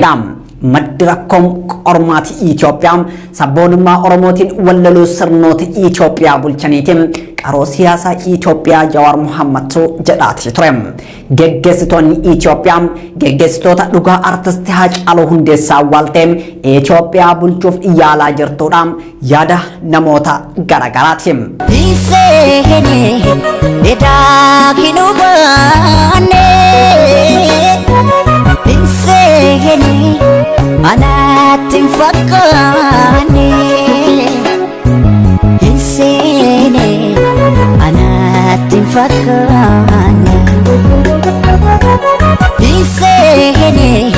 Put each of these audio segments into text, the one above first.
Maddi rakkoo qormaati Itoophiyaa sabboonummaa Oromootiin wallaluu sirnoota Itoophiyaa bulchaniitiin qaroo siyaasaa Itoophiyaa Jawaar Mohammadtu jedhaati ture. Geggeessitoonni Itoophiyaa geggeessitoota dhugaa artisti Haacaaluu Hundeessaa awwaaltee Itoophiyaa bulchuuf yaalaa jirtudha. Yaada namoota garagaraati. Hinseenee edaa hin hubanne Hinseenee anatti hin fakkaanne Hinseenee anatti hin fakkaanne Hinseenee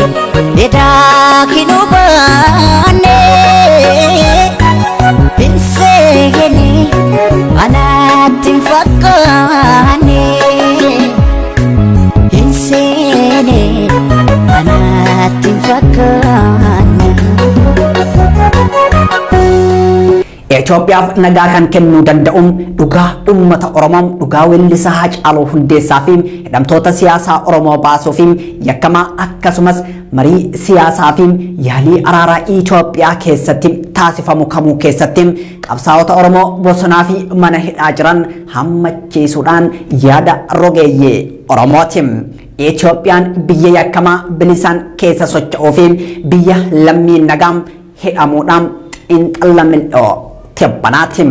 edaa hin hubanne Hinseenee anatti hin fakkaanne Hinseenee anatti hin fakkaanne. Itoophiyaaf nagaa kan kennuu danda'u dhugaa uummata Oromoo, dhugaa weellisaa Haacaaluu Hundeessaa fi hidhamtoota siyaasaa Oromoo baasuu fi yakkamaa akkasumas marii siyaasaa fi yaalii araaraa Itoophiyaa keessatti taasifamu kamuu keessatti qabsaa'ota Oromoo bosonaa fi mana hidhaa jiran hammachiisuudhaan yaada rogeeyyii Oromooti. Itoophiyaan biyya yakkamaa bilisaan keessa socho'uu fi biyya lammiin nagaa hidhamuudhaan xiinxalla mil'oo tibbanaati.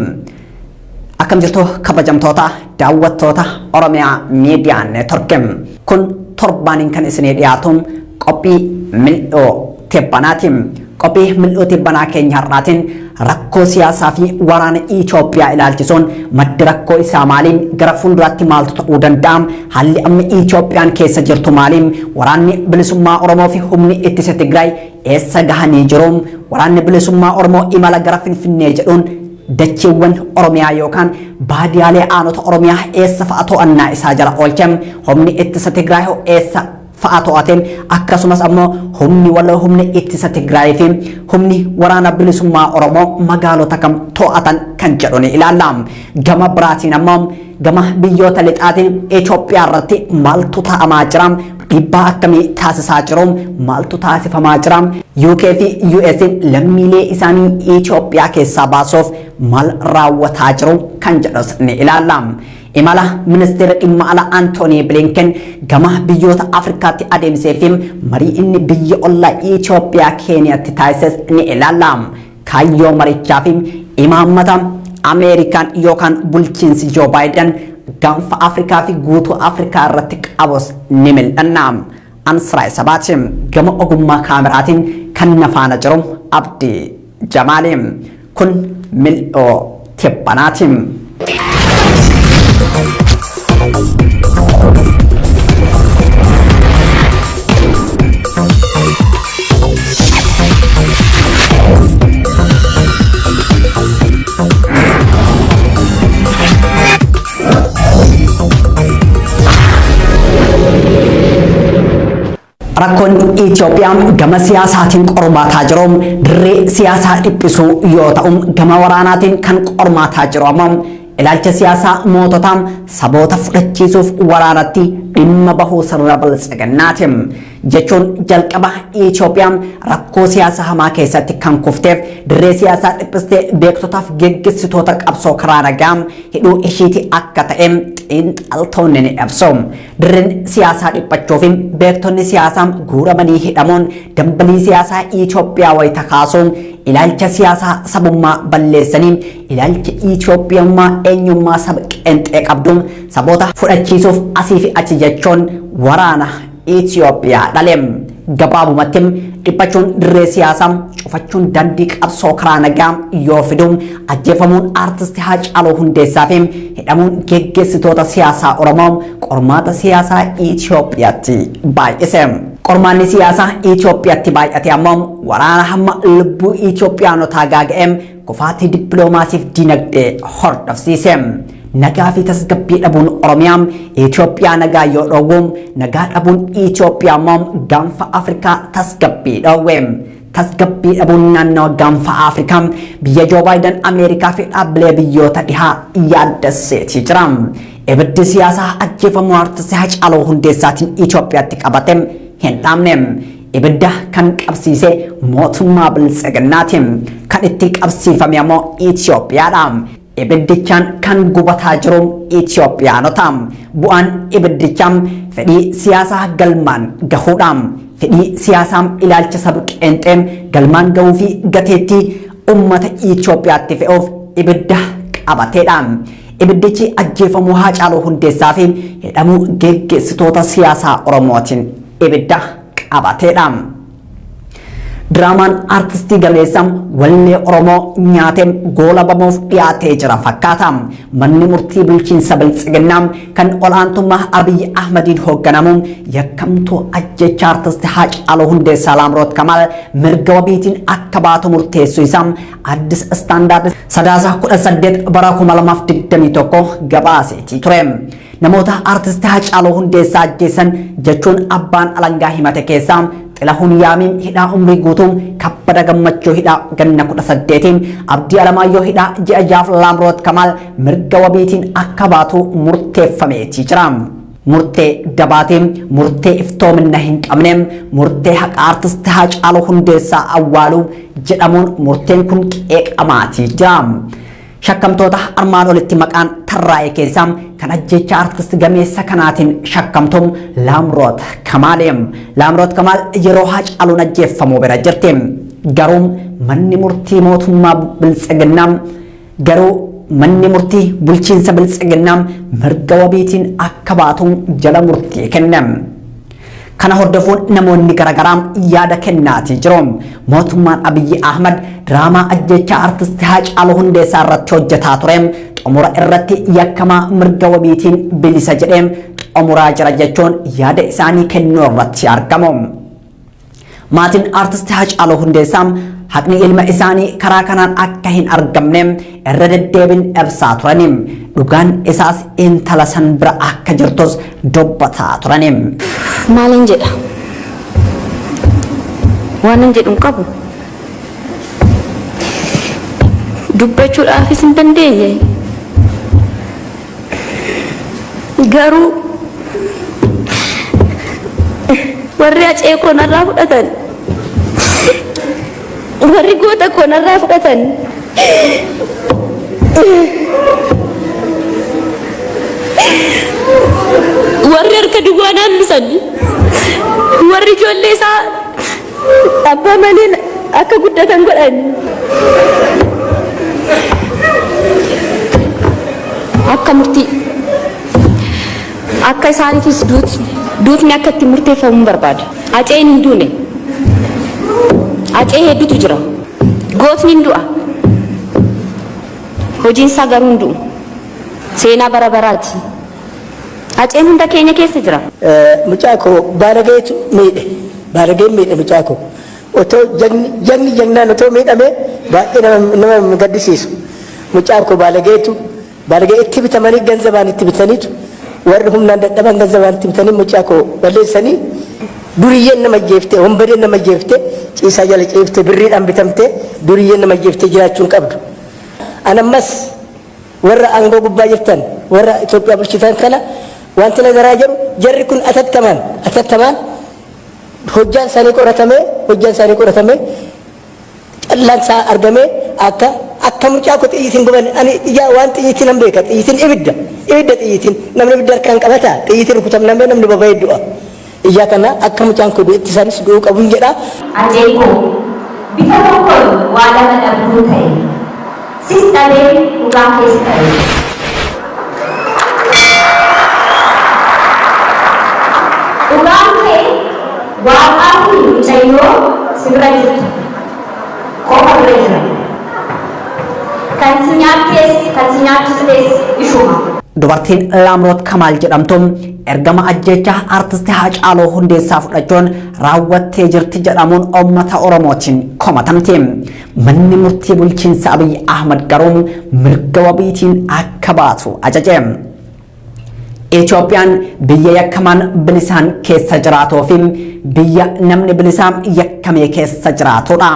Akkam jirtu kabajamtoota daawwattoota Oromiyaa Miidiyaa Neetwork. Kun torbaaniin kan isinii dhiyaatu qophii mil'oo tibbanaati. Qophii mil'oo tibbanaa keenya har'aatiin rakkoo siyaasaa fi waraana Itoophiyaa ilaalchisuun maddi rakkoo isaa maaliin gara fuulduraatti maaltu ta'uu danda'a? Haalli amma Itoophiyaan keessa jirtu maaliin? Waraanni bilisummaa Oromoo fi humni ittisa Tigraay eessa gahanii jiru? Waraanni bilisummaa Oromoo imala gara Finfinnee jedhuun dacheewwan Oromiyaa yookaan baadiyaalee aanota Oromiyaa eessa fa'a to'annaa isaa jala oolche? Humni ittisa Tigraay hoo eessa fa'a to'ate? Akkasumas ammoo humni waloo humni ittisa Tigraay fi humni waraana bilisummaa Oromoo magaalota kam to'atan kan jedhu ni ilaalla. Gama biraatiin ammoo gama biyyoota lixaatiin Itoophiyaa irratti maaltu ta'amaa jira? Dhiibbaa akkamii taasisaa jiru? Maaltu taasifamaa jira? UK fi US lammiilee isaanii Itoophiyaa keessaa baasuuf maal raawwataa jiru kan jedhus ni ilaalla. Imala ministeera dhimma alaa Antoonii Bilinken gama biyyoota Afrikaatti adeemsee fi marii inni biyya ollaa Itoophiyaa Keeniyaatti taasises ni ilaalla. Kaayyoo marichaa fi imaammata Ameerikaan yookaan bulchiinsi Joo Baayiden gaanfa Afrikaa fi guutuu Afrikaa irratti qabus ni mil'anna. Ansiraay Sabaati gama ogummaa kaameraatiin kan na faana jiru Abdii Jamaali. Kun mil'oo tibbanaati. Rakkoon Itoophiyaa gama siyaasaatiin qormaataa jiru dirree siyaasaa dhiphisuu yoo ta'u gama waraanaatiin kan qormaataa jiru ammoo ilaalcha siyaasaa moototaa saboota fudhachiisuuf waraanatti dhimma bahuu sirna biltsiginnaati. Jechuun jalqaba Itoophiyaan rakkoo siyaasaa hamaa keessatti kan kufteef dirree siyaasaa dhiphistee beektotaaf geggeessitoota qabsoo karaa nagaa hidhuu ishiiti akka ta'e xiinxaltoonni ni ibsu. Dirreen siyaasaa dhiphachuu fi beektonni siyaasaa guuramanii hidhamuun dambalii siyaasaa Itoophiyaa wayita kaasuun ilaalcha siyaasaa sabummaa balleessanii ilaalcha Itoophiyummaa eenyummaa saba qeenxee qabdu saboota fudhachiisuuf asii fi achi jechuun waraana Itoophiyaa dhale. Gabaabumatti dhiphachuun dirree siyaasaa cufachuun daandii qabsoo karaa nagaa yoo fidu ajjeefamuun aartisti Haacaaluu Hundeessaa fi hidhamuun geggeessitoota siyaasaa Oromoo qormaata siyaasaa Itoophiyaatti baay'ise. Qormaanni siyaasaa Itoophiyaatti baay'ate ammoo waraana hamma lubbuu Itoophiyaanotaa gaaga'e kufaatii dippiloomaasiif dinagdee hordofsiise. Nagaa fi tasgabbii dhabuun Oromiyaa Itoophiyaa nagaa yoo dhoowwu nagaa dhabuun Itoophiyaa immoo gaanfa Afrikaa tasgabbii dhoowwe. Tasgabbii dhabuun naannoo gaanfa Afrikaa biyya Joo Baayiden Ameerikaa fi dhaabbilee biyyoota dhihaa yaaddesseetii jira. Ibiddi siyaasaa ajjeefamuu aartistii Haacaaluu Hundeessaatiin Itoophiyaatti qabate hin dhaamne. Ibidda kan qabsiise mootummaa Biltsiginnaati. Kan itti qabsiifame ammoo Itoophiyaadha. Ibiddichaan kan gubataa jiru Itoophiyaanota. Bu'aan ibiddichaa fedhii siyaasaa galmaan gahuudha. Fedhii siyaasaa ilaalcha saba qeenxee galmaan gahuu fi gateettii uummata Itoophiyaatti fe'uuf ibidda qabateedha. Ibiddichi ajjeefamuu Haacaaluu Hundeessaa fi hidhamuu geggeessitoota siyaasaa Oromootiin ibidda qabateedha. Diraamaan artistii gameessa wallee Oromoo nyaatee goolabamuuf dhiyaatee jira fakkaata. Manni murtii bulchiinsa Biltsiginnaa kan ol'aantummaa Abiyyi Ahmadiin hoogganamu yakkamtuu ajjecha artistii Haacaaluu Hundeessaa Laamroot Kamaal mirga wabiitiin akka baatu murteessuu isaa Addis Standard Sadaasa 18 bara 2021 gabaaseetii ture. Namoota artistii Haacaaluu Hundeessaa ajjeesan jechuun abbaan alangaa himate keessaa Xilahun Yaamiin hidhaa umrii guutuu, Kabbada Gammachuu hidhaa ganna 18, Abdii Alamaayyoo hidhaa ji'a 6 Laamroot Kamaal mirga wabiitiin akka baatu murteeffameetii jira. Murtee dabaatiin, murtee iftoomina hin qabne, murtee haqa artistii Haacaaluu Hundeessaa awwaaluu jedhamuun murteen kun qeeqamaatii jira. Shakkamtoota armaan olitti maqaan tarraa'e keessaa kan ajjeechaa artist gameessa kanaatiin shakkamtu Laamroot Kamaali. Laamroot Kamaal yeroo Haacaaluun ajjeeffamuu bira jirti. Garuu manni murtii mootummaa Biltsiginnaa garuu manni murtii bulchiinsa Biltsiginnaa mirga wabiitiin akka baatu jala murtii kenne. Kana hordofuun namoonni garaagaraa yaada kennaatii jiru. Mootummaan Abiyyi Ahmad diraamaa ajjechaa artistii Haacaaluu Hundeessaa irratti hojjetaa ture. Xumura irratti yakkamaa mirga wabiitiin bilisa jedhee xumuraa jira jechuun yaada isaanii kennuu irratti argamu. Maatiin artistii Haacaaluu Hundeessaa haqni ilma isaanii karaa kanaan akka hin argamne irra deddeebiin ibsaa turani. Dhugaan isaas intala san bira akka jirtus dubbataa turani. Maalin jedha? Waanan jedhu hin qabu. Dubbachuudhaafis hin dandeenye. Garuu warri Hacee koo narraa fudhatan, warri goota koo narraa fudhatan, warri harka duwwaa na hambisan, warri ijoollee isaa abbaa malee akka guddatan godhan. Akka murtii akka isaaniitis duutni akka itti murteeffamu barbaada. Haceen hin duune. Hacee hedduutu jira. Gootni hin du'a. Hojiin isaa garuu hin du'u. Seenaa bara baraati. Haceen hunda keenya keessa jira. Mucaa koo baalageetu miidhe. Baalageen miidhe mucaa koo. Otoo jagni jagnaan otoo miidhame baay'ee nama gaddisiisu. Mucaa koo baalageetu baalagee itti bitamanii ganzabaan itti bitaniitu warri humnaan dadhaban ganzabaan itti bitanii mucaa koo balleessanii duriyyeen nama jeeftee wonbadeen nama jeeftee ciisaa jala ciiftee birriidhaan bitamtee duriyyeen nama jeeftee jiraachuu hin qabdu. Anammas warra aangoo gubbaa jirtan warra Itoophiyaa bulchitan kana wanti nagaraa jedhu jarri kun atattamaan atattamaan hojjaan isaanii qoratamee hojjaan isaanii qoratamee callaan isaa argamee akka akka mucaa koo xiyyitiin guban. Ani ijaa waan xiyyitiin nan beeka. Xiyyitiin ibidda, ibidda xiyyitiin. Namni ibidda harkaan qabata, xiyyitiin rukutamnamee namni baba'ee du'a. Ijaa kana akka mucaan koo du'etti isaanis du'uu qabuun jedha. Hacee koo, bifa tokkoon waa lama dhabduu ta'e. Sis dhabee, dhugaa kees ta'e. Dhugaan kee Waaqaa fi mucayyoo si bira jirtu qofa bira jira. Kan si nyaattees kan si nyaachistes ishuma. Dubartiin Laamroot Kamaal jedhamtu ergama ajjeechaa artisti Haacaaluu Hundeessaa fudhachuun raawwattee jirti jedhamuun uummata Oromootiin komatamti. Manni murtii bulchiinsa Abiy Ahmad garuu mirga wabiitiin akka baatu ajaje. Itoophiyaan biyya yakkamaan bilisaan keessa jiraatuu fi biyya namni bilisaan yakkamee keessa jiraatudha.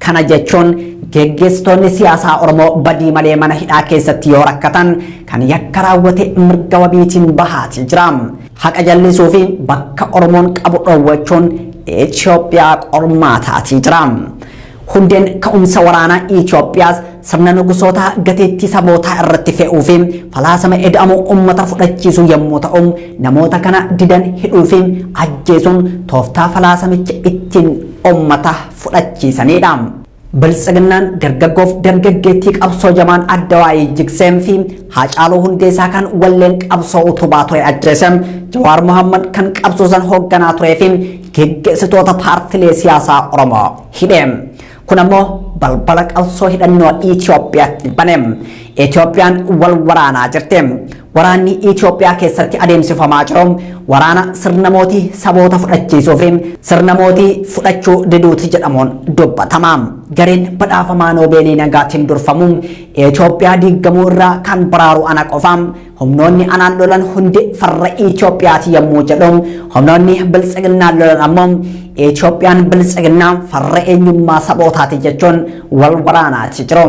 Kana jechuun geggeessitoonni siyaasaa Oromoo badii malee mana hidhaa keessatti yoo rakkatan kan yakka raawwate mirga wabiitiin bahaatii jira. Haqa jallisuu fi bakka Oromoon qabu dhoowwachuun Itoophiyaa qormaataatii jira. Hundeen ka'umsa waraanaa Itoophiyaas sirna nugusoota gateettii sabootaa irratti fe'uu fi falaasama eda'amuu uummata fudhachiisuu yommuu ta'u, namoota kana didan hidhuu fi ajjeesuun tooftaa falaasamicha ittiin uummata fudhachiisanidha. Biltsiginnaan dargaggoof dargaggeettii qabsoo jamaan adda waa'ee jigsee fi Haacaaluu Hundeessaa kan walleen qabsoo utubaa ture ajjeese, Jawaar Mohammad kan qabsoo san hoogganaa turee fi geggeessitoota paartilee siyaasaa Oromoo hidhe. Kun ammoo balbala qabsoo hidhannoo Itoophiyaatti bane. Itoophiyaan wal waraanaa jirti. Waraanni Itoophiyaa keessatti adeemsifamaa jiru waraana sirna mootii saboota fudhachiisuu fi sirna mootii fudhachuu diduuti jedhamuun dubbatama. Gareen badhaafamaa Noobeelii nagaatiin durfamu Itoophiyaa diigamuu irraa kan baraaru ana qofa. Humnoonni anaan lolan hundi farra Itoophiyaati yommuu jedhu, humnoonni biltsiginnaan lolan ammoo Itoophiyaan biltsiginnaa farra eenyummaa sabootaati jechuun wal waraanaati jiru.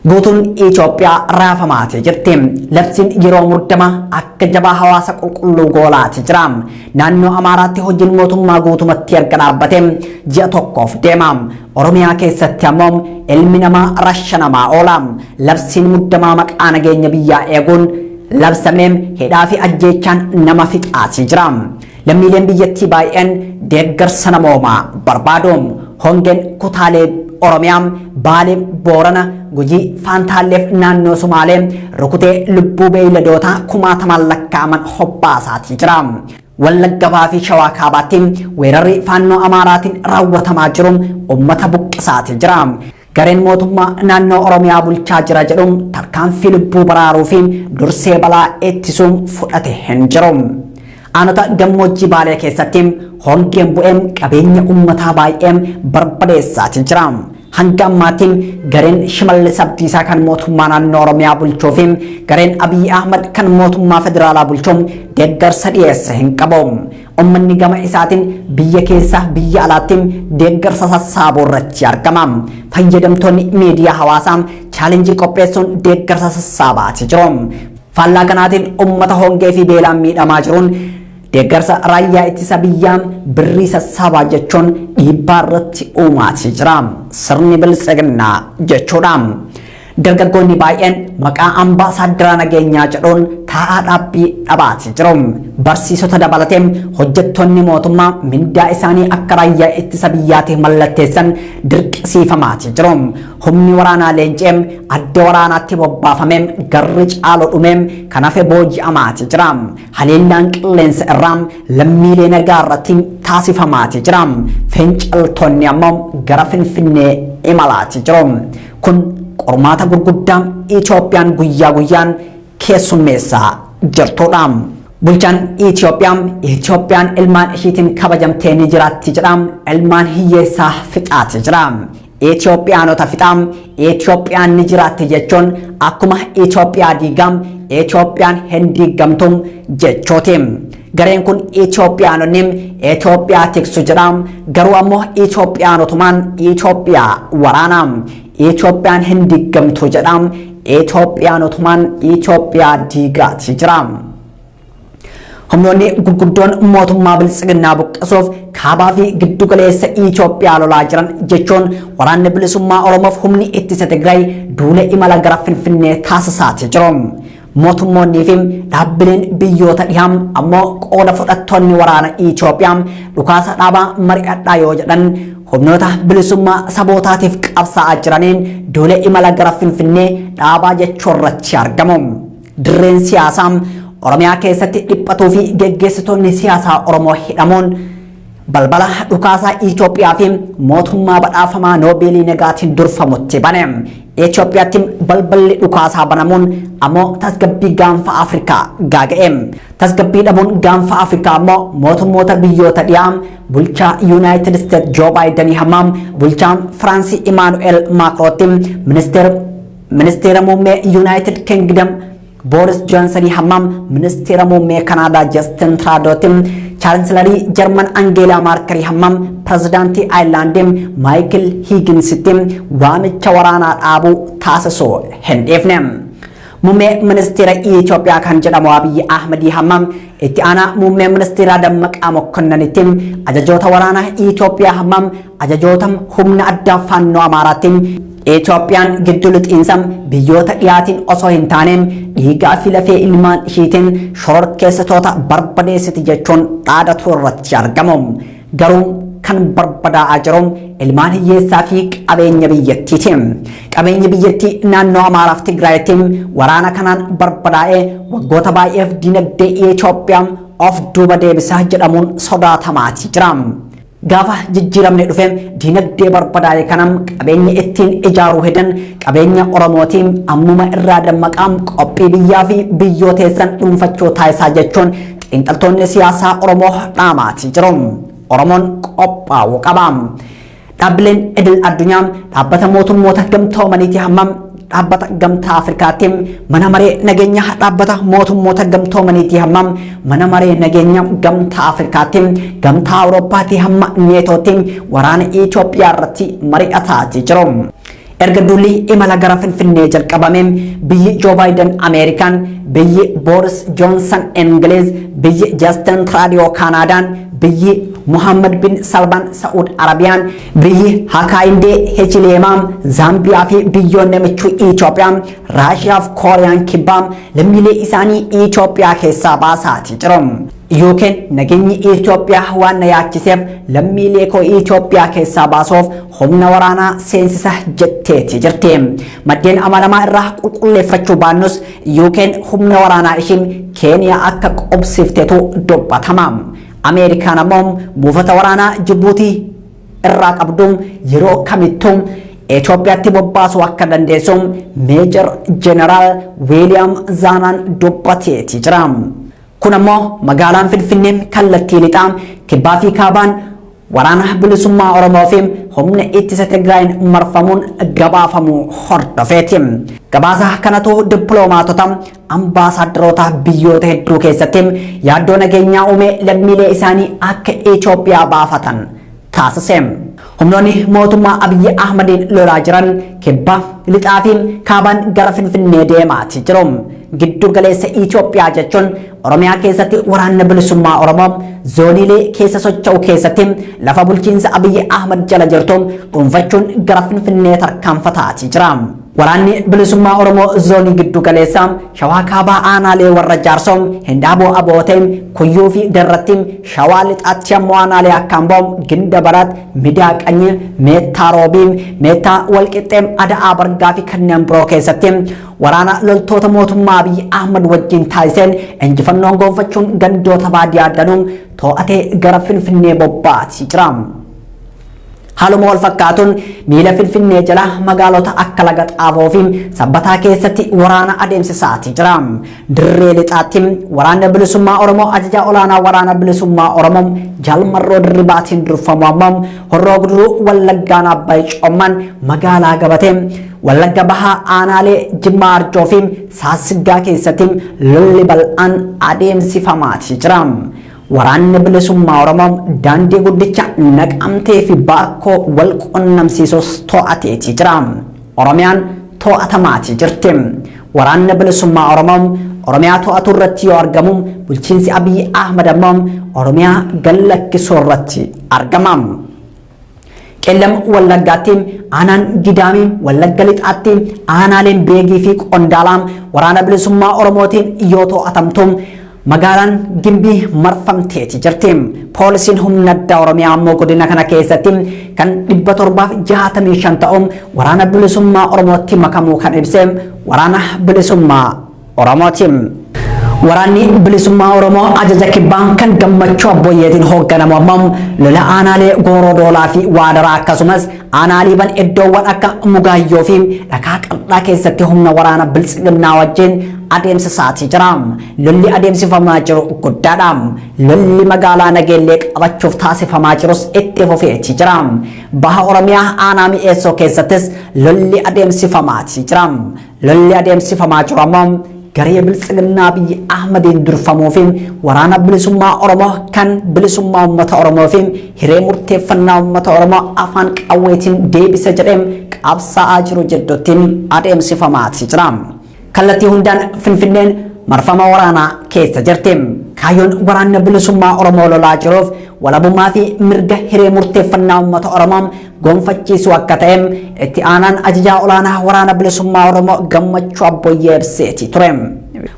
Guutuun Itoophiyaa raafamaatee jirti. Labsiin yeroo muddamaa akka jabaa hawaasa qulqulluu goolaati jira. Naannoo Amaaraatti hojiin mootummaa guutumatti erga dhaabbate ji'a tokkoof deema. Oromiyaa keessatti ammoo ilmi namaa rashanamaa oola. Labsiin muddamaa maqaa nageenya biyyaa eeguun labsamee hidhaa fi ajjeechaan nama fixaasii jira. Lammiileen biyyattii baay'een deeggarsa namoomaa barbaadu. Hongeen kutaalee Oromiyaa, Baalee, Boorana, Gujii, Faantaalleef naannoo Sumaalee rukutee lubbuu beeyladootaa kumaatamaan lakkaa'aman hobbaasaatii jira. Wallagga Bahaa fi Shawaa Kaabaatti weerarri faannoo Amaaraatiin raawwatamaa jiru uummata buqqisaatii jira. Gareen mootummaa naannoo Oromiyaa bulchaa jira jedhu tarkaanfii lubbuu baraaruu fi dursee balaa ittisuun fudhate hin jiru. Aanota gammoojjii Baalee keessatti hongeen bu'ee qabeenya uummataa baay'ee barbadeessaatii jira. Hanga ammaatti gareen Shimallis Abdiisaa kan mootummaa naannoo Oromiyaa bulchuu fi gareen Abiyyi Ahmad kan mootummaa federaalaa bulchuu deeggarsa dhiyeesse hin qabu. Uummanni gama isaatiin biyya keessa biyya alaatti deeggarsa sassaabuu irratti argama. Fayyadamtoonni miidiyaa hawaasaa chaalenjii qopheessuun deeggarsa sassaabaati jiru. Faallaa kanaatiin uummata hongee fi beelaan miidhamaa jiruun deeggarsa raayyaa ittisa biyyaa birrii sassaabaa jechuun dhiibbaa irratti uumaatii jira. Sirni biltsiginnaa jechuudha. Dargaggoonni baay'een maqaa ambaasaaddara nageenyaa jedhuun taa'aa dhaabbii dhabaatii jiru. Barsiisota dabalatee hojjettoonni mootummaa mindaa isaanii akka raayyaa ittisa biyyaatiif mallatteessan dirqisiifamaatii jiru. Humni waraanaa leencee adda waraanaatti bobbaafamee garri caalu dhumee kan hafe booji'amaatii jira. Haleellaan qilleensa irraa lammiilee nagaa irratti taasifamaatii jira. Finciltoonni ammoo gara Finfinnee imalaatii jiru. Kun qormaata gurguddaa Itoophiyaan guyyaa guyyaan keessummeessaa jirtudha. Bulchaan Itoophiyaa Itoophiyaan ilmaan ishiitiin kabajamtee ni jiraatti jedha. Ilmaan hiyyeessaa fixaati jira. Itoophiyaanota fixaa Itoophiyaan ni jiraatti jechuun akkuma Itoophiyaa diigaa Itoophiyaan hin diigamtu jechooti. Gareen kun Itoophiyaanonni Itoophiyaa tiksu jedha. Garuu ammoo Itoophiyaanotumaan Itoophiyaa waraana. Itoophiyaan hin diigamtu jedha. Itoophiyaanotumaan Itoophiyaa diigaati jira. Humnoonni gurguddoon mootummaa biltsiginnaa buqqisuuf kaabaa fi giddu galeessa Itoophiyaa lolaa jiran jechuun waraanni bilisummaa Oromoof humni ittisa Tigraay duula imala gara Finfinnee taasisaati jiru. Mootummoonnii fi dhaabbileen biyyoota dhihaa ammoo qooda fudhattoonni waraana Itoophiyaa dhukaasa dhaabaa mari'adhaa yoo jedhan humnoota bilisummaa sabootaatiif qabsaa'aa jiraniin duula imala gara Finfinnee dhaabaa jechuu irratti argamu. Dirreen siyaasaa Oromiyaa keessatti dhiphatuu fi geggeessitoonni siyaasaa Oromoo hidhamuun balbala dhukaasaa Itoophiyaa fi mootummaa badhaafamaa Noobeelii nagaatiin durfamutti bane. Itoophiyaatti balballi dhukaasaa banamuun ammoo tasgabbii gaanfa Afrikaa gaaga'e. Tasgabbii dhabuun gaanfa Afrikaa ammoo mootummoota biyyoota dhiyaa bulchaa Yuunaayitid Isteet Joo Baayidanii hamma bulchaa Firaansii Imaanu'eel Maakirootti, ministeera muummee Yuunaayitid Kingdom Boris Johnson hamma ministeera muummee Kanaadaa Justin Trudeautti, chaansilarii Jarman Angeelaa Maarkelii hamma pirezidaantii Aayirlaandii Maayikil Hiiginsitti waamicha waraanaa dhaabuu taasisuu hin dhiifne. Muummee ministeera Itoophiyaa kan jedhamu Abiyyi Ahmedii hammam itti aanaa muummee ministeeraa Dammaqaa Mokkonnanitti, ajajoota waraanaa Itoophiyaa hammam ajajoota humna addaa Faannoo Amaaraatti, Itoophiyaan giddu lixiinsa biyyoota dhiyaatiin osoo hin taane dhiigaa fi lafee ilmaan ishiitiin shororkeessitoota barbadeessiti jechuun dhaadatu irratti argamu. Garuu kan barbadaa'aa jiru ilmaan hiyyeessaa fi qabeenya biyyattiiti. Qabeenyi biyyattii naannoo Amaaraaf Tigraayitti waraana kanaan barbadaa'ee waggoota baay'eef dinagdee Itoophiyaa of duuba deebisaa jedhamuun sodaatamaati jira. Gaafa jijjiiramni dhufe dinagdee barbadaa'e kanam qabeenya ittiin ijaaruu hedan qabeenya Oromootiin ammuma irraa dammaqaa, qophii biyyaa fi biyyoo teessan dhuunfachuu taasisaa jechuun xiinxaltoonni siyaasaa Oromoo dhaamaati jiru. Oromoon qophaa'uu qaba. Dhaabbileen idil addunyaa, dhaabbata mootummoota gamtoomaniiti hammam dhaabbata Gamtaa Afrikaatti, mana maree nageenya dhaabbata mootummoota gamtoomaniiti hammam mana maree nageenya Gamtaa Afrikaatti, Gamtaa Awurooppaatti hamma Neetootti waraana Itoophiyaa irratti mari'ataati jiru. Erga duulli imala gara Finfinnee jalqabame biyyi Joo Baayiden Ameerikaan, biyyi Boris Johnson Ingiliz, biyyi Justin Trudeau Kaanaadaan, biyyi Muhammad bin Salman Sa'ud Arabiyaan, biyyi Hakaayindee Hichileemaa Zaambiyaa fi biyyoonni michuu Itoophiyaa Raashiyaa fi Kooriyaan Kibbaa lammiilee isaanii Itoophiyaa keessaa baasaati jiru. Yookiin nageenyi Itoophiyaa waan na yaachiseef lammiilee koo Itoophiyaa keessaa baasuuf humna waraanaa seensisa jetteeti jirti. Maddeen amanamaa irraa qulqulleeffachuu baannus yookiin humna waraanaa ishiin Keeniyaa akka qubsiftetu dubbatama. Ameerikaan ammoo buufata waraanaa Jibuutii irraa qabdu yeroo kamittuu Itoophiyaatti bobbaasuu akka dandeessu Meejar Jeneraal Wiiliyaam Zaanaan dubbateeti jira. Kun ammoo magaalaan Finfinnee kallattii lixaa, kibbaa fi kaabaan waraana bilisummaa Oromoo fi humna ittisa Tigraayin marfamuun gabaafamuu hordofeeti. Gabaasa kanatu dippiloomaatota, ambaasaadarota biyyoota hedduu keessatti yaaddoo nageenyaa uumee lammiilee isaanii akka Itoophiyaa baafatan taasise. Humnoonni mootummaa Abiyyi Ahmadiin lolaa jiran kibba, lixaa fi kaabaan gara Finfinnee deemaati jiru. Giddu galeessa Itoophiyaa jechuun Oromiyaa keessatti waraanni bilisummaa Oromoo zooniilee keessa socho'u keessatti lafa bulchiinsa Abiyyi Ahmad jala jirtu dhuunfachuun gara Finfinnee tarkaanfataati jira. Waraanni bilisummaa Oromoo zoonii giddu galeessaa Shawaa Kaabaa aanaalee Warra Jaarsoo, Hindaaboo Abootee, Kuyyuu fi Darratti, Shawaa Lixaatti ammoo aanaalee akka Amboo, Ginda Barat, Midaa Qanyii, Meettaa Roobii, Meettaa Walqixxee, Ada'aa Bargaa fi kanneen biroo keessatti waraana loltoota mootummaa Abiyyi Ahmad wajjin taasiseen injifannoon gonfachuun gandoota baadiyyaa danuu to'atee gara Finfinnee bobba'atii jira. Haaluma wal fakkaatuun miila Finfinnee jala magaalota akka Laga Xaafoo fi Sabbataa keessatti waraana adeemsisaati jira. Dirree lixaatti waraanni bilisummaa Oromoo ajajaa olaanaa waraana bilisummaa Oromoo Jaal Marroo Dirribaatiin durfamu ammoo Horroo Guduruu Wallaggaan Abbaay Coomman magaalaa Gabatee, Wallagga Bahaa aanaalee Jimmaa Arjoo fi Saasiggaa keessatti lolli bal'aan adeemsifamaati jira. Waraanni bilisummaa Oromoo daandii guddicha Naqamtee fi Baakkoo wal qunnamsiisus to'ateeti jira. Oromiyaan to'atamaati jirti. Waraanni bilisummaa Oromoo Oromiyaa to'atu irratti yoo argamu, bulchiinsi Abiyyi Ahmad ammoo Oromiyaa gallakkisuu irratti argama. Qellam Wallaggaatti aanaan Gidaamii, Wallagga Lixaatti aanaaleen Beegii fi Qondaalaa waraana bilisummaa Oromootiin yoo to'atamtu, magaalaan Gimbii marfamteeti jirti. Poolisiin humna addaa Oromiyaa ammoo godina kana keessatti kan 765 ta'u waraana bilisummaa Oromootti makamuu kan ibse waraana bilisummaa Oromooti. Waraanni bilisummaa Oromoo ajaja kibbaa kan Gammachuu Abboyyeetiin hoogganamu ammoo lola aanaalee Gooroo Doolaa fi Waadaraa akkasumas aanaa Liiban iddoowwan akka Mugaayyoo fi Dhakaa Qal'aa keessatti humna waraana biltsiginnaa wajjin adeemsisaatii jira. Lolli adeemsifamaa jiru guddaadha. Lolli magaalaa Nageellee qabachuuf taasifamaa jirus itti fufeetii jira. Baha Oromiyaa aanaa Mi'eessoo keessattis lolli adeemsifamaatii jira. Lolli adeemsifamaa jiru ammoo garee biltsiginnaa Abiyyi Ahmadiin durfamuu fi waraana bilisummaa Oromoo kan bilisummaa uummata Oromoo fi hiree murteeffannaa uummata Oromoo afaan qawweetiin deebisa jedhee qabsaa'aa jiru jidduutti adeemsifamaati jira. Kallattii hundaan Finfinneen marfama waraanaa keessa jirti. Kaayyoon waraanni bilisummaa Oromoo lolaa jiruuf walabummaa fi mirga hiree murteeffannaa uummata Oromoo gonfachiisuu akka ta'e itti aanaan ajajaa olaanaa waraana bilisummaa Oromoo Gammachuu Abboyyee ibseeti ture.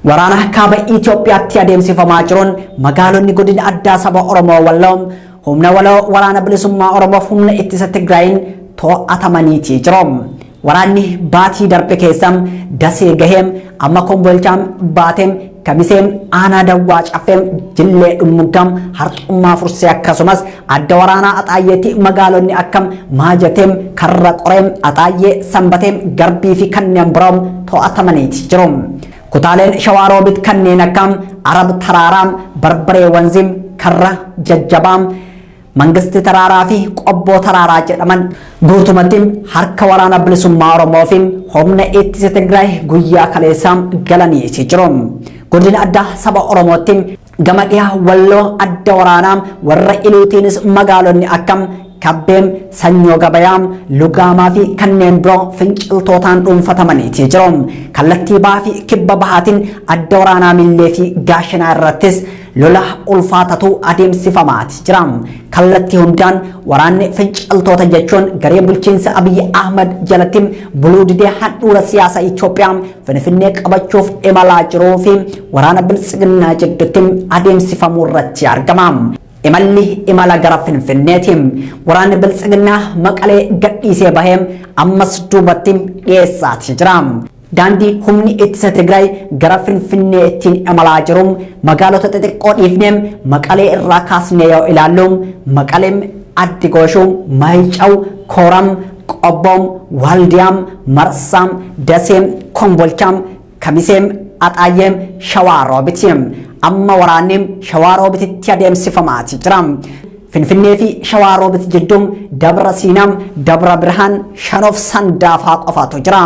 Waraana kaaba Itoophiyaatti adeemsifamaa jiruun magaalonni godina addaa saba Oromoo Walloo humna waloo waraana bilisummaa Oromoof humna ittisa Tigraayin to'atamaniitii jiru. Waraanni baatii darbe keessa Dasee gaheem amma Kombolchaam baateem Kamiseem aanaa Dawwaa Caffeem Jillee Dhummuggam Harxummaa Fursee akkasumas adda waraanaa Axaayyeetti magaalonni akkam Maajateem Karra Qoreem Axaayyee Sanbateem Garbii fi kanneen biroo to'atamaniiti jiru. Kutaaleen Shawaa Roobit kanneen akka Arab Taraaraam Barbaree Wanziim Karra Jajjabaam Mangisti Taraaraa fi Qobboo Taraaraa jedhaman guutumatti harka waraana bilisummaa Oromoo fi humna ittisa Tigraay guyyaa kaleessaa galaniiti jiru. Godina addaa saba Oromootti gama dhiyaa Walloo adda waraanaa warra Iluutiinis magaalonni akkam Kabbeem, Sanyoo Gabayaa, Lugaamaa fi kanneen biroo finciltootaan dhuunfatamaniiti jiru. Kallattii bahaa fi kibba bahaatiin adda waraanaa Millee fi Gaashanaa irrattis lola ulfaatatu adeemsifamaati jira. Kallattii hundaan waraanni finciltoota jechuun garee bulchiinsa Abiyyi Ahmad jalatti buluu didee handhuura siyaasa Itoophiyaa Finfinnee qabachuuf imalaa jiruu fi waraana biltsiginnaa jidduutti adeemsifamuu irratti argama. Imalli imala gara Finfinneeti. Waraanni biltsiginnaa Maqalee gadhiisee bahee ammas duubatti dhiyeessaati jira. Daandii humni ittisa Tigraay gara Finfinnee ittiin imalaa jiru magaalota xixiqqoo dhiifnee Maqalee irraa kaasnee yoo ilaallu Maqaleem, Addi Gooshuu, Maayica'u, Kooram, Qobboom, Waaldiyaam, Marsaam, Daseem, Kombolchaam, Kamiseem, Axaayyeem, Shawaa Roobiti. Amma waraanni Shawaa Roobititti adeemsifamaati jira. Finfinnee fi Shawaa Roobit jidduu Dabra Siinaa, Dabra Birhaan, Shanoof Sandaafaa qofaatu jira.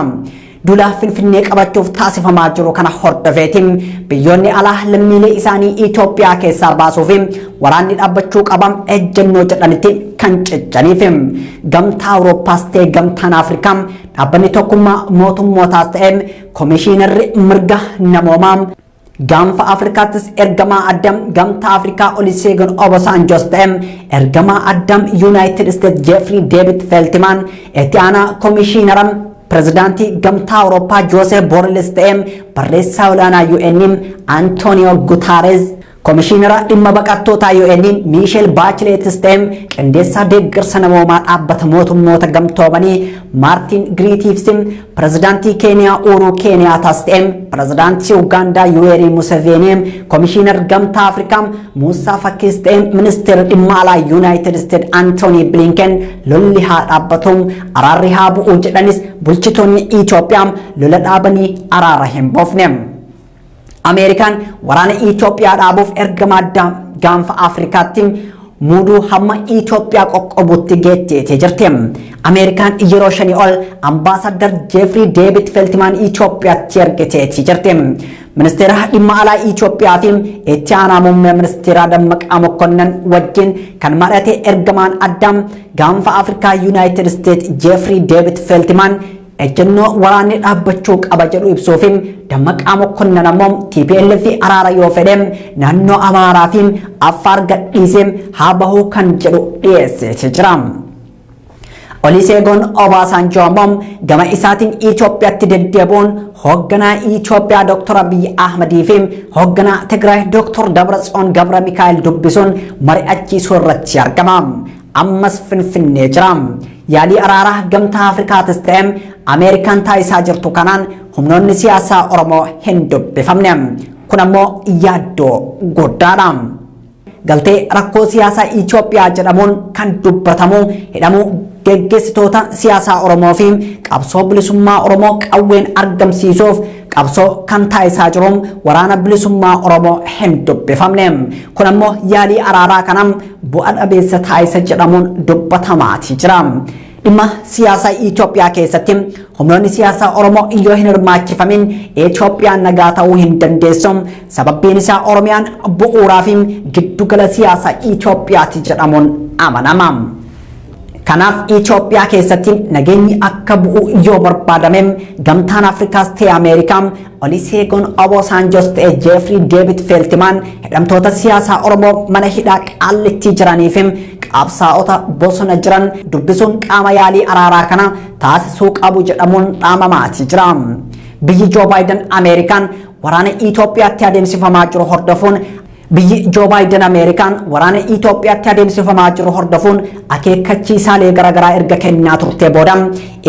Duula Finfinnee qabachuuf taasifamaa jiru kana hordofeetiin biyyoonni alaa lammiilee isaanii Itoophiyaa keessaa baasuu fi waraanni dhaabbachuu qaba ejjennoo jedhanitti kan cichaniif gamtaa Awurooppaas ta'e gamtaan Afrikaa dhaabbanni tokkummaa mootummootaas ta'e komishiinarri mirga namoomaa gaanfa Afrikaattis ergamaa addaa gamtaa Afrikaa Olusegun Obasanjos ta'e ergamaa addaa Yuunaayitid Isteet Jeefrii Deevid Feltimaan itti aanaa komishiinara pirezidaantii gamtaa Awurooppaa Joosef Borelis ta'e barreessaa olaanaa UN Antonio Guterres komishiinara dhimma baqattootaa UN Miisheel Baachileetis ta'e qindeessaa deeggarsa namoomaa dhaabbata mootummoota gamtoomanii Maartin Giriitiifs pirezidaantii Keeniyaa Uuruu Keeniyaataas ta'e pirezidaantii Ugaandaa Yuweerii Museveenii komishiinar gamtaa Afrikaa Muusaa Fakkiis ta'e ministeera dhimma alaa Yuunaayitid Isteet Antoonii Bilinken lolli haa dhaabbatu araarri haa bu'u jedhanis bulchitoonni Itoophiyaa lola dhaabanii araara hin buufne. Ameerikaan waraana Itoophiyaa dhaabuuf ergama addaa gaanfa Afrikaatti muuduu hamma Itoophiyaa qoqqobutti geetteetee jirti. Ameerikaan yeroo 5 ol ambaasaddar Jeefrii Deevid Feltimaan Itoophiyaatti ergiteetii jirti. Ministeera dhimma alaa Itoophiyaa fi itti aanaa muummee ministeeraa Dammaqaa Mokonnon wajjin kan mari'ate ergamaan addaa gaanfa Afrikaa Yuunaayitid Isteet Jeefrii Deevid Feltimaan ejjennoo waraanni dhaabbachuu qaba jedhu ibsuu fi Dammaqaa Mokonnon ammoo TPLF araara yoo fedhe naannoo Amaaraa fi Affaar gadhiisee haa bahuu kan jedhu dhiyeessee jira. Olusegun Obasanjo ammoo gama isaatiin Itoophiyaatti deddeebi'uun hoogganaa Itoophiyaa Dr. Abiyyi Ahmadii fi hoogganaa Tigraay Dr. Dabratsiyoon Gabra Mikaa'el dubbisuun mari'achiisuu irratti argama. Ammas Finfinnee jira. Yaalii araaraa gamtaa Afrikaatis ta'e Ameerikaan taasisaa jirtu kanaan humnoonni siyaasaa Oromoo hin dubbifamne. Kun ammoo yaaddoo guddaadha. Galtee rakkoo siyaasaa Itoophiyaa jedhamuun kan dubbatamu hidhamuu geggeessitoota siyaasaa Oromoo fi qabsoo bilisummaa Oromoo qawween argamsiisuuf qabsoo kan taasisaa jiru waraana bilisummaa Oromoo hin dubbifamne. Kun ammoo yaalii araaraa kanaan bu'a dhabeessa taasisa jedhamuun dubbatamaati jira. Dhimma siyaasaa Itoophiyaa keessatti humnoonni siyaasaa Oromoo yoo hin hirmaachifamin Itoophiyaan nagaa ta'uu hin dandeessu. Sababbiin isaa Oromiyaan bu'uuraa fi giddugala siyaasaa Itoophiyaati jedhamuun amanama. Kanaaf Itoophiyaa keessatti nageenyi akka bu'u yoo barbaadame gamtaan Afrikaas ta'e Ameerikaa Olusegun Obasanjos ta'e Jeefrii Deevid Feeltimaan hidhamtoota siyaasaa Oromoo mana hidhaa Qaallittii jiranii fi qabsaa'ota bosona jiran dubbisuun qaama yaalii araaraa kana taasisuu qabu jedhamuun dhaamamaati jira. Biyyi Joo Baayiden Ameerikaan waraana Itoophiyaatti adeemsifamaa jiru hordofuun Biyyi Joo Baayiden Ameerikaan waraana Itoophiyaatti adeemsifamaa jiru hordofuun akeekkachiisaalee garaagaraa erga kennaa turte booda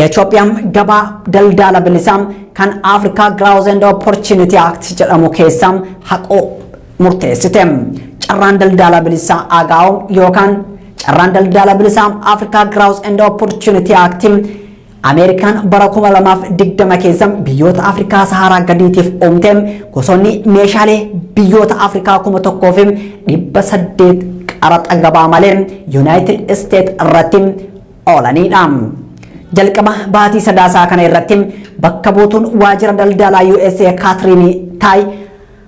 Itoophiyaan gabaa daldala bilisaa kan Africa Growth and Opportunity Act jedhamu keessaa haquu murteessite. Carraan daldala bilisaa AGOA yookaan carraan daldala bilisaa Africa Growth and Opportunity Act Ameerikaan bara 2020 keessa biyyoota Afrikaa Saharaa gadiitiif uumte gosoonni meeshaalee biyyoota Afrikaa 1800 qaraxa gabaa malee United States irratti oolanidha. Jalqaba baatii Sadaasaa kana irratti bakka buutuun waajjira daldalaa USA Kaatiriin Taayi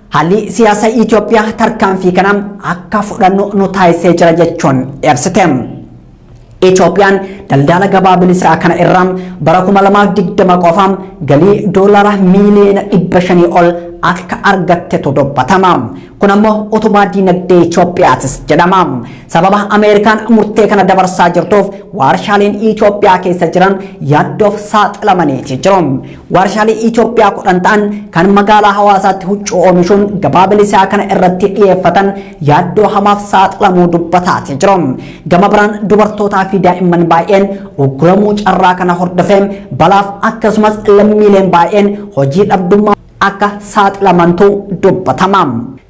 haalli siyaasa Itoophiyaa tarkaanfii kana akka fudhannu nu taasisee jira jechuun ibsite. Itoophiyaan daldala gabaa bilisaa kana irraa bara 2020 qofa galii $500 miiliyoona ol akka argattetu dubbatama. Kun ammoo utubaa diinagdee Itoophiyaatis jedhama. Sababa Ameerikaan murtee kana dabarsaa jirtuuf waarshaaleen Itoophiyaa keessa jiran yaaddoof saaxilamaniiti jiru. Waarshaalee Itoophiyaa 10 ta'an kan magaalaa Hawaasaatti huccuu oomishuun gabaa bilisaa kana irratti dhiyeeffatan yaaddoo hamaaf saaxilamuu dubbataati jiru. Gama biraan dubartootaa fi daa'imman baay'een ugguramuu carraa kana hordofee balaaf akkasumas lammiileen baay'een hojii dhabdummaa akka saaxilamantu dubbatama.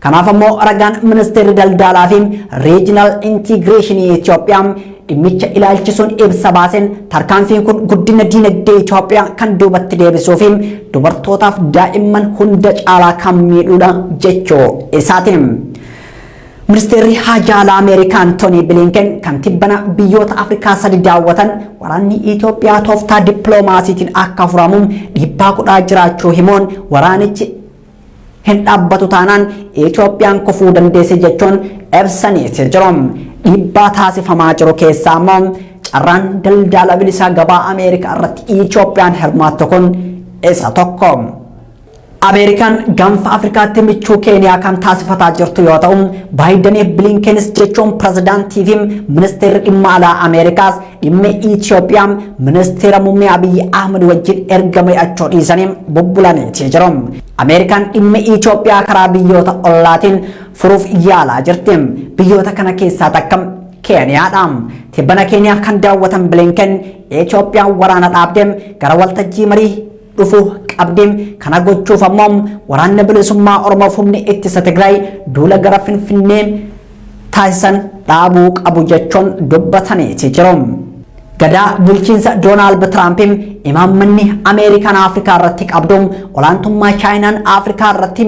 Kanaaf ammoo ragaan ministeerri daldalaa fi regional integration Itoophiyaa dhimmicha ilaalchisuun ibsa baaseen tarkaanfiin kun guddina diinagdee Itoophiyaa kan duubatti deebisuu fi dubartootaaf daa'imman hunda caalaa kan miidhuudha jechuu isaati. Ministeerri haajaa alaa Ameerikaa Antoonii Bilinken kan tibbana biyyoota Afrikaa sadi daawwatan waraanni Itoophiyaa tooftaa dippiloomaasiitiin akka furamuun dhiibbaa godhaa jiraachuu himuun waraanichi hin dhaabbatu taanaan Itoophiyaan kufuu dandeesse jechuun ibsaniiti jiru. Dhiibbaa taasifamaa jiru keessaa immoo carraan daldala bilisaa gabaa Ameerikaa irratti Itoophiyaan hirmaattu kun isa tokko. Ameerikaan gaanfa Afrikaatti michuu Keeniyaa kan taasifataa jirtu yoo ta'u, Baayidaniif Bilinkenis jechuun pirezidaantii fi ministeerri dhimma alaa Ameerikaas dhimma Itoophiyaa ministeera muummee Abiyyi Ahmad wajjin erga mari'achuu dhiisanii bubbulaniiti jiru. Ameerikaan dhimma Itoophiyaa karaa biyyoota ollaatiin furuuf yaalaa jirti. Biyyoota kana keessaa takka Keeniyaadha. Tibbana Keeniyaa kan daawwatan Bilinken Itoophiyaan waraana dhaabdee gara waltajjii marii dhufuu qabdi. Kana gochuuf ammoo waraanni bilisummaa Oromoof humni ittisa Tigraay duula gara Finfinnee taasisan dhaabuu qabu jechuun dubbataniiti jiru. Gadaa bulchiinsa Doonaald Tiraampiin imaammanni Ameerikaan Afrikaa irratti qabdu olaantummaa Chaayinaan Afrikaa irratti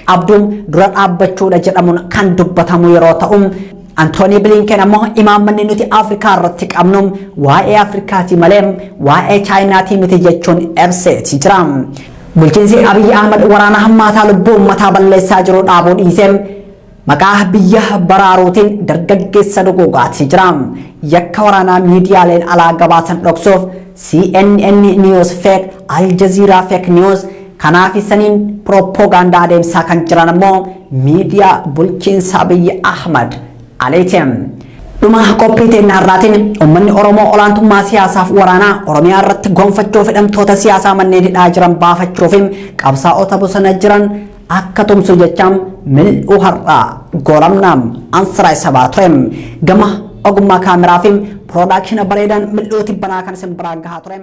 qabdu dura dhaabbachuudha jedhamuun kan dubbatamu yeroo ta'u, Antoonii Bilinken ammoo imaammanni nuti Afrikaa irratti qabnu waa'ee Afrikaati malee waa'ee Chaayinaatii miti jechuun ibseeti jira. Bulchiinsi Abiyyi Ahmad waraana hammaataa lubbuu uummataa balleessaa jiru dhaabuu dhiisee maqaa biyya baraaruutiin dargaggeessa duguugaatii jira. Yakka waraanaa miidiyaaleen alaa gabaasan dhoksuuf CNN News Fake, Al Jazeera Fake News kanaaf saniin piroopoogaandaa adeemsaa kan jiran ammoo miidiyaa bulchiinsa Abiyyi Ahmad Aliitiin. Dhuma qophii teenya har'aatiin uummanni Oromoo olaantummaa siyaasaaf waraanaa Oromiyaa irratti gonfachuuf hidhamtoota siyaasaa manneen hidhaa jiran baafachuu fi qabsaa'ota bosona jiran akka tumsu jechaan mil'uu har'aa goolamna. Ansiraa sabaa ture. Gama ogummaa kaameraa fi production bareedaan mil'uu tibbanaa kan isin biraan gahaa ture.